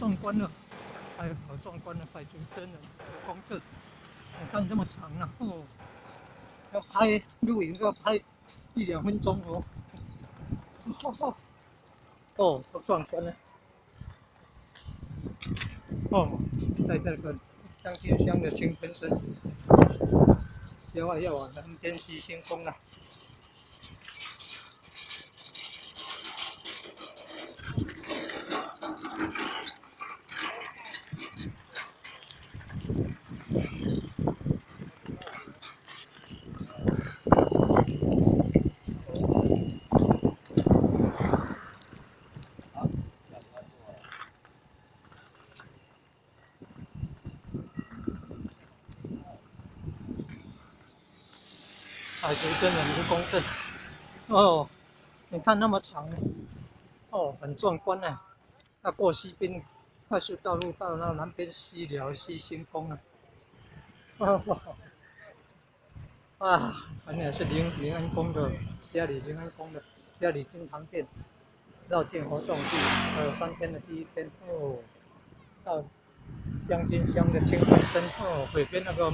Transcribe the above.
壯觀啊！哎呀，好壯觀啊！白族真人公廁，你看這麼長啊！哦，要拍錄影要拍一兩分鐘哦。哦，好壯觀啊！哦，在這個將軍鄉的清噴森，接下來要往南邊西興宮了。白族真人的公廁，哦，你看那麼長，哦，很壯觀啊！要過西濱快速道路到那南邊西寮西興宮啊，啊，反正是靈安宮的家裡靈安宮的家裡金堂殿繞境活動第3天的第一天哦，到將軍鄉的清噴森哦，北邊那個。